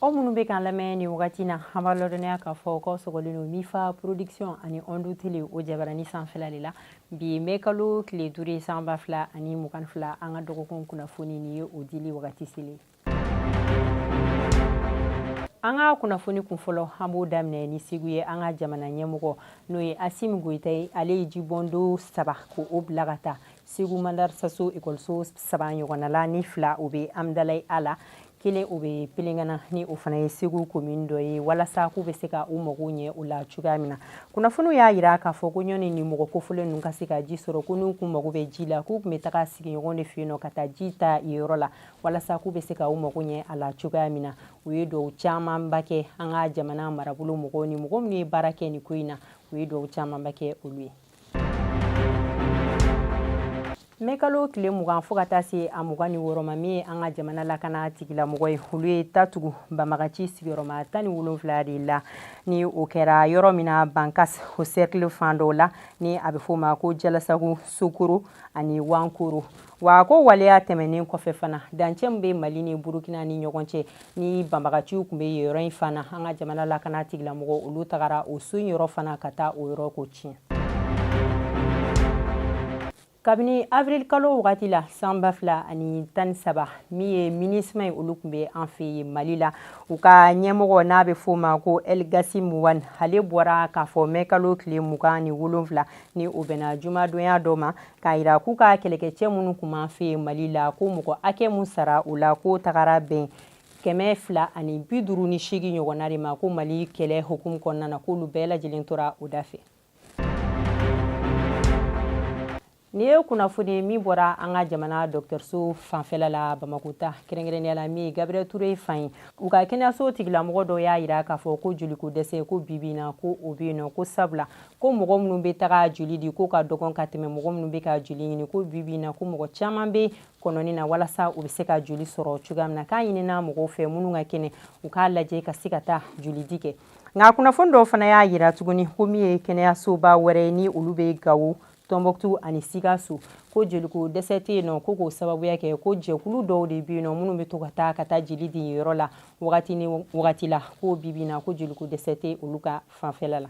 Aw minnu bɛ k'an lamɛn nin wagati na, an b'a ladɔnniya k'a fɔ k'aw sɔgɔlen don Mifa Production ani Onde Télé o jabarani sanfɛla de la. Bi mai kalo tile 5, san 2022, an ka dɔgɔkun kunnafoni nin ye o dili wagati selen. An ka kunnafoni kun fɔlɔ, an b'o daminɛ ni Segu ye. An ka jamana ɲɛmɔgɔ, n'o ye Asimi Goyita ye, ale ye jibɔndo saba ko o bila ka taa Segu Madarsaso ekɔliso saba ɲɔgɔnna la, ni fila o bɛ Amdalayi a la, kelen o bɛ Pelengana, ni o fana ye Segu commune dɔ ye, walasa k'u bɛ se ka u mago ɲɛ o la cogoya min na. Kunnafoniw y'a jira k'a fɔ ko ɲɔni ni mɔgɔ kofɔlen ninnu ka se ka ji sɔrɔ, ko n'u kun mago bɛ ji la, k'u tun bɛ taga sigiɲɔgɔn de fɛ yen nɔ ka taa ji ta yɔrɔ la, walasa k'u bɛ se ka u mago ɲɛ a la cogoya min na. U ye dugawu camanba kɛ an ka jamana marabolo mɔgɔw ni mɔgɔ minnu ye baara kɛ nin ko in na, u ye dugawu camanba kɛ olu ye. Mai kalo tile 20 fo ka taa se a 26 ma, min ye an ka jamana lakana tigilamɔgɔ ye, olu ye ta tugu banbagaci sigiyɔrɔma 17 de la, ni o kɛra yɔrɔ min na, Bankas o cercle fan dɔw la, ni a bɛ f'o ma ko Jalasagu, Sokoro ani Wankoro. Wa ko waleya tɛmɛnen kɔfɛ fana, dancɛ min bɛ Mali ni Burukina ni ɲɔgɔn cɛ, ni banbagaciw tun bɛ yen yɔrɔ in fana, an ka jamana lakana tigilamɔgɔ olu tagara o so in yɔrɔ fana ka taa o yɔrɔ ko tiɲɛ. Kabini avril kalo wagati la san 2013, min ye MINUSMA ye, olu tun bɛ an fɛ yen Mali la, u ka ɲɛmɔgɔ n'a bɛ f'o ma ko El Gassim Wane, ale bɔra k'a fɔ mai kalo tile 27, ni o bɛnna jumadonya dɔ ma, k'a yira k'u ka kɛlɛkɛcɛ minnu tun b'an fɛ yen Mali la, ko mɔgɔ hakɛ mun sara o la, k'o tagara bɛn 258 ɲɔgɔnna de ma, ko Mali kɛlɛ hukumu kɔnɔna na, k'olu bɛɛ lajɛlen tora o da fɛ. Nin ye kunnafoni min bɔra an ka jamana dɔgɔtɔrɔso fanfɛla la Bamakɔ ta, kɛrɛnkɛrɛnnenya la min ye Gabriel Touré fan ye. U ka kɛnɛyaso tigilamɔgɔ dɔ y'a jira k'a fɔ ko joliko dɛsɛ ko bibi na ko o bɛ yen nɔ, ko sabula ko mɔgɔ minnu bɛ taga joli di, ko ka dɔgɔn ka tɛmɛ mɔgɔ minnu bɛ ka joli ɲini, ko bibi na ko mɔgɔ caman bɛ kɔnɔni na walasa u bɛ se ka joli sɔrɔ cogoya min na. K'a ɲinina mɔgɔw fɛ minnu ka kɛnɛ, u k'a lajɛ ka se ka taa joli di kɛ. Nka kunnafoni dɔw fana y'a jira tuguni ko min ye kɛnɛyasoba wɛrɛ ye, ni olu bɛ Gawo, Tɔnbɔkutu ani Sikaso, ko joliko dɛsɛ tɛ yen nɔ, ko k'o sababuya kɛ ko jɛkulu dɔw de bɛ yen nɔ minnu bɛ to ka taa ka taa jeli di yɔrɔ la wagati ni wagati la, ko bibi na ko joliko dɛsɛ tɛ olu ka fanfɛla la.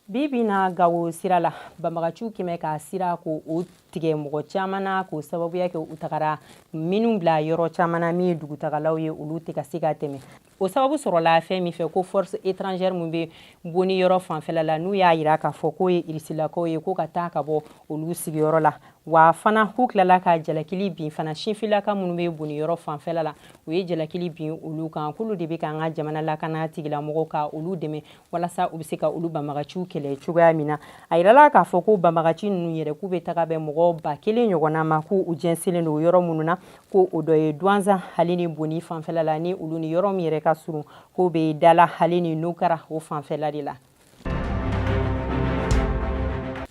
Bi bi na, Gawo sira la, banbagaciw kɛmɛ ka sira ko o tigɛ mɔgɔ caman na, k'o sababuya kɛ u tagara minnu bila yɔrɔ caman na, min ye dugutagalaw ye, olu tɛ ka se ka tɛmɛ. O sababu sɔrɔla fɛn min fɛ, ko force étrangère min bɛ Boni yɔrɔ fanfɛla la, n'u y'a yira k'a fɔ k'o ye irisilakaw ye, ko ka taa ka bɔ olu sigiyɔrɔ la. Wa fana k'u tilala ka jalakili bin fana sinfilaka minnu bɛ Boni yɔrɔ fanfɛla la, u ye jalakili bin olu kan, k'olu de bɛ k'an ka jamana lakana tigilamɔgɔw ka olu dɛmɛ walasa u bɛ se ka olu banbagaciw kɛlɛ cogoya min na. A yirala k'a fɔ ko banbagaci ninnu yɛrɛ, k'u bɛ taga bɛn mɔgɔ 1000 ɲɔgɔnna ma, k'u jɛnsɛnlen don yɔrɔ minnu na, ko o dɔ ye Duwanzan ale ni Boni fanfɛla la, ni olu ni yɔrɔ min yɛrɛ ka surun, k'o bɛ Dala ale ni Nokara o fanfɛla de la.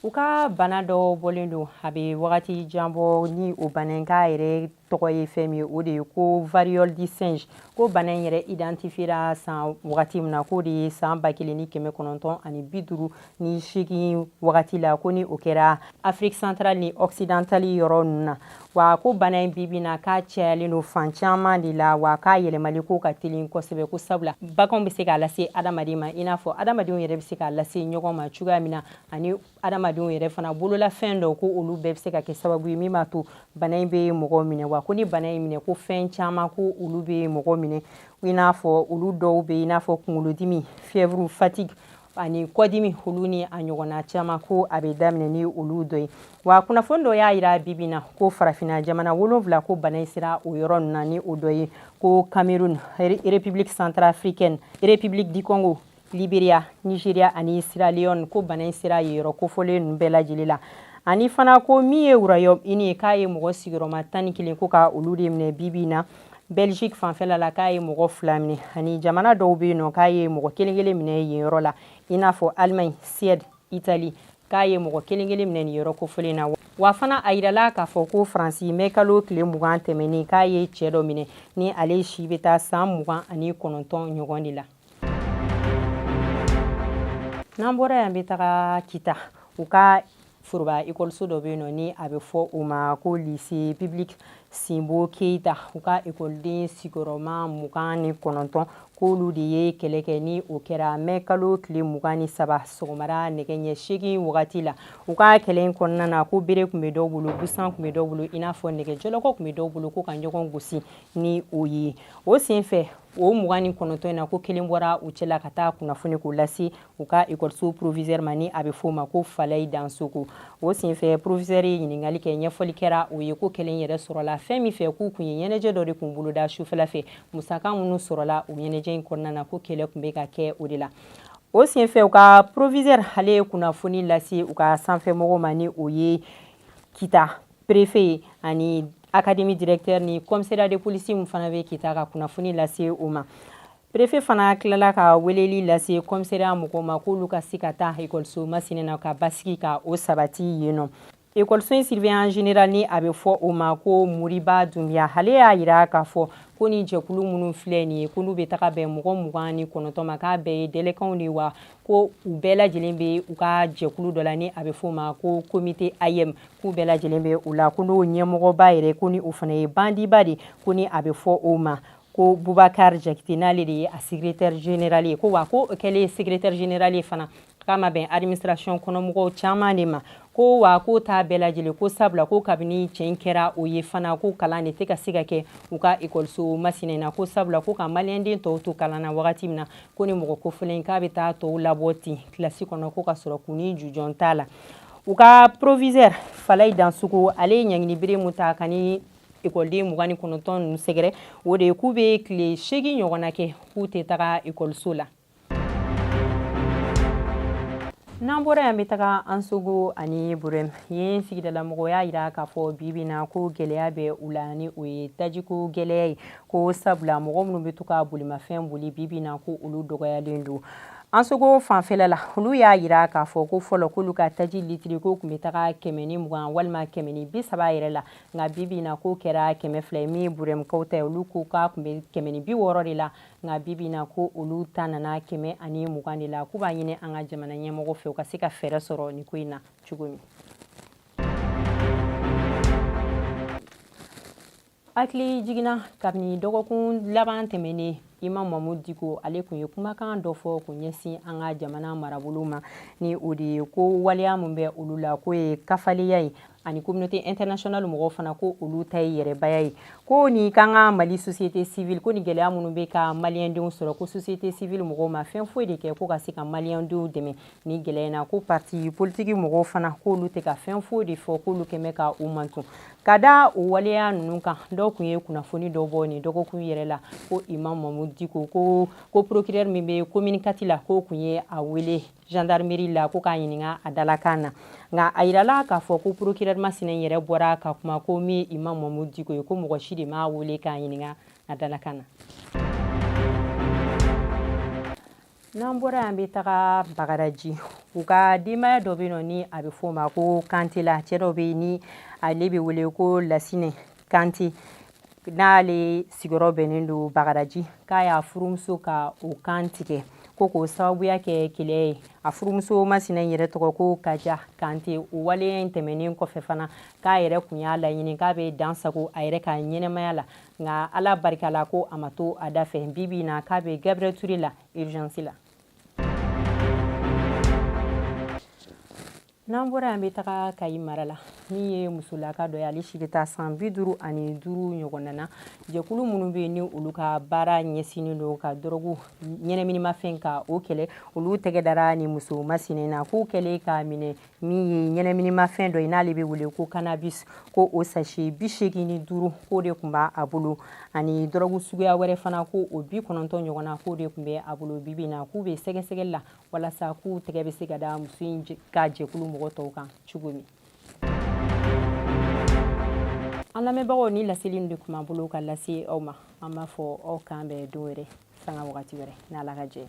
U ka bana dɔ bɔlen don a bɛ wagati jan bɔ, ni o bana in k'a yɛrɛ tɔgɔ ye fɛn min ye, o de ye ko variole du singe. Ko bana in yɛrɛ identifiera san wagati min na, k'o de ye san 1958 wagati la, ko ni o kɛra Afrique centrale ni occidentale yɔrɔ ninnu na. Wa ko bana in bibi na k'a cayalen don fan caman de la, wa k'a yɛlɛmali ko ka teli kosɛbɛ, ko sabula baganw bɛ se k'a lase adamaden ma, i n'a fɔ adamadenw yɛrɛ bɛ se k'a lase ɲɔgɔn ma cogoya min na, ani adamadenw yɛrɛ fana bololafɛn dɔw, ko olu bɛɛ bɛ se ka kɛ sababu ye min b'a to bana in bɛ mɔgɔ minɛ. Wa ko ni bana in minɛ, ko fɛn caman ko olu bɛ mɔgɔ minɛ, i n'a fɔ olu dɔw bɛ i n'a fɔ kunkolodimi, fièvre, fatigue ani kɔdimi, olu ni a ɲɔgɔnna caman, ko a bɛ daminɛ ni olu dɔ ye. Wa kunnafoni dɔ y'a yira bibi na ko farafinna jamana 7, ko bana in sera o yɔrɔ ninnu na, ni o dɔ ye ko Cameroun, République centrafricaine, République du Congo, Liberia, Nigeria ani Sierra Leone, ko bana in sera yen yɔrɔ kofɔlen ninnu bɛɛ lajɛlen la. Ani fana ko min ye Royaume-Uni ye, k'a ye mɔgɔ sigiyɔrɔma 11 ko ka olu de minɛ bibi na. Belgique fanfɛla la, k'a ye mɔgɔ fila minɛ, ani jamana dɔw bɛ yen nɔ k'a ye mɔgɔ kelen kelen minɛ yen yɔrɔ la, i n'a fɔ Allemagne, Suède, Italie, k'a ye mɔgɔ kelen kelen minɛ nin yɔrɔ kofɔlen na. Wa fana a yirala k'a fɔ ko Faransi, mai kalo tile 20 tɛmɛnen, k'a ye cɛ dɔ minɛ, ni ale si bɛ taa san 29 ɲɔgɔn de la. N'an bɔra yan, bɛ taga Kita. U ka foroba ekɔliso dɔ bɛ yen nɔ, ni a bɛ fɔ o ma ko lycée public Sinbo Keyita, u ka ekɔliden sigiyɔrɔma 29, k'olu de ye kɛlɛ kɛ. Ni o kɛra mɛ kalo tile 23 sɔgɔmada nɛgɛ ɲɛ 8 wagati la. U ka kɛlɛ in kɔnɔna na, ko bere tun bɛ dɔw bolo, busan tun bɛ dɔw bolo, i n'a fɔ nɛgɛjɔlɔkɔ tun bɛ dɔw bolo, ko ka ɲɔgɔn gosi ni o ye. O senfɛ, o 29 in na, ko kelen bɔra u cɛla ka taa kunnafoni k'o lase u ka ekɔliso proviseur ma, ni a bɛ f'o ma ko Falayi Dansoko. O senfɛ, proviseur ye ɲininkali kɛ, ɲɛfɔli kɛra o ye ko kɛlɛ in yɛrɛ sɔrɔla fɛn min fɛ, k'u kun ye ɲɛnajɛ dɔ de kun boloda sufɛla fɛ. Musaka minnu sɔrɔla o ɲɛnajɛ in kɔnɔna na, ko kɛlɛ tun bɛ ka kɛ o de la. O senfɛ, u ka proviseur ale ye kunnafoni lase u ka sanfɛmɔgɔw ma, ni o ye Kita préfet ye ani académie directeur ni commissariat de police min fana bɛ Kita, ka kunnafoni lase o ma. Préfet fana tilala ka weleli lase commissariat mɔgɔw ma k'olu ka se ka taa ekɔliso masina na ka basigi ka o sabati yen nɔ. Ekɔliso in surveillant général, ni a bɛ fɔ o ma ko Moriba Dunbiya, ale y'a yira k'a fɔ ko ni jɛkulu minnu filɛ nin ye, ko n'u bɛ taga bɛn mɔgɔ 29 ma, k'a bɛɛ ye délinquants de ye, wa ko u bɛɛ lajɛlen bɛ u ka jɛkulu dɔ la, ni a bɛ fɔ o ma ko comité AEM, k'u bɛɛ lajɛlen bɛ u la, ko n'o ɲɛmɔgɔba yɛrɛ, ko ni o fana ye bandiba de, ko ni a bɛ fɔ o ma ko Bubakar Jakite, n'ale de ye a secrétaire général ye. Ko wa ko o kɛlen secrétaire général ye fana, k'a ma bɛn administration kɔnɔmɔgɔw caman de ma. Ko wa ko t'a bɛɛ lajɛlen, ko sabula ko kabini cɛ in kɛra o ye fana, ko kalan de tɛ ka se ka kɛ u ka ekɔliso masina na, ko sabula ko ka maliyɛnden tɔw to kalan na wagati min na, ko ni mɔgɔ kofɔlen k'a bɛ taa tɔw labɔ ten kilasi kɔnɔ, ko ka sɔrɔ k'u ni jujɔn t'a la. U ka proviseur Falayi Dansogo, ale ye ɲangini mun ta ka ni ekɔliden 29 ninnu sɛgɛrɛ, o de ye k'u bɛ tile 8 ɲɔgɔnna kɛ k'u tɛ taga ekɔliso la. N'an bɔra yan, bɛ taga Ansogo ani Burɛm. Yen sigidalamɔgɔ y'a jira k'a fɔ bi bi na ko gɛlɛya bɛ u la, ni o ye tajiko gɛlɛya ye, ko sabula mɔgɔ minnu bɛ to ka bolimafɛn boli bi bi na, ko olu dɔgɔyalen don. Ansogo fanfɛla la, olu y'a jira k'a fɔ ko fɔlɔ, k'olu ka taji litiri ko tun bɛ taga 120 walima 130 yɛrɛ la, nka bi bi na ko kɛra 200 ye. Min ye Burɛmukaw ta ye, olu ko k'a tun bɛ 160 de la, nka bi bi na ko olu ta nana 120 de la. K'u b'a ɲini an ka jamana ɲɛmɔgɔ fɛ, u ka se ka fɛɛrɛ sɔrɔ nin ko in na cogo min. Hakili jiginna, kabini dɔgɔkun laban tɛmɛnen, Imam Mahmoud Dicko, ale tun ye kumakan dɔ fɔ k'o ɲɛsin an ka jamana marabolo ma, ni o de ye ko waleya min bɛ olu la, k'o ye kafaleya ye, ani communauté internationale mɔgɔw fana, ko olu ta ye yɛrɛbaya ye. Ko ni k'an ka Mali société civile, ko ni gɛlɛya minnu bɛ ka maliyɛndenw sɔrɔ, ko société civile mɔgɔw ma fɛn foyi de kɛ ko ka se ka maliyɛndenw dɛmɛ ni gɛlɛya in na, ko parti politique mɔgɔw fana, k'olu tɛ ka fɛn foyi de fɔ, k'olu kɛmɛ ka u mantun ka da o waleya ninnu kan. Dɔw tun ye kunnafoni dɔ bɔ nin dɔgɔkun yɛrɛ la ko Imam Mahmoud Dicko ko procureur min bɛ commune 4 la, k'o tun ye a wele gendarmerie la ko k'a ɲininka a dalakan na. Nka a yirala k'a fɔ ko procureur masina in yɛrɛ bɔra ka kuma ko min ye Imam Mahmoud Dicko ye, ko mɔgɔ si de m'a wele k'a ɲininka a dalakan na. N'an bɔra yan, bɛ taga Bagadaji. U ka denbaya dɔ bɛ yen nɔ, ni a bɛ f'o ma ko Kantela. Cɛ dɔ bɛ yen, ni ale bɛ wele ko Lasinɛ Kante, n'ale sigiyɔrɔ bɛnnen don Bagadaji, k'a y'a furumuso ka o kan tigɛ, ko k'o sababuya kɛ kɛlɛ ye. A furumuso masina in yɛrɛ tɔgɔ ko Kaja Kante. O waleya in tɛmɛnen kɔfɛ fana, k'a yɛrɛ kun y'a laɲini k'a bɛ dan sago a yɛrɛ ka ɲɛnɛmaya la, nka Ala barika la, ko a ma to a da fɛ. Bi bi in na, k'a bɛ Gabriel Touré la urgence la. N'an bɔra yan, bɛ taga Kayi mara la. Min ye musolaka dɔ ye, ale si bɛ taa san 55 ɲɔgɔnna na. Jɛkulu minnu bɛ yen, ni olu ka baara ɲɛsinnen don ka dɔrɔgu ɲɛnɛminimafɛn ka o kɛlɛ, olu tɛgɛ dara ni muso masina na, k'u kɛlen k'a minɛ min ye ɲɛnɛminimafɛn dɔ ye, n'ale bɛ wele ko cannabis, ko o sachet 85, k'o de tun b'a bolo, ani dɔrɔgu suguya wɛrɛ fana, ko o 90 ɲɔgɔnna, k'o de tun bɛ a bolo. Bi bi in na, k'u bɛ sɛgɛsɛgɛli la walasa k'u tɛgɛ bɛ se ka da muso in ka jɛkulu mɔgɔ tɔw kan cogo min. An lamɛnbagaw, ni laseli in de tun b'an bolo ka lase aw ma, an b'a fɔ aw k'an bɛn don wɛrɛ, sanga wagati wɛrɛ, n'Ala ka jɛ ye.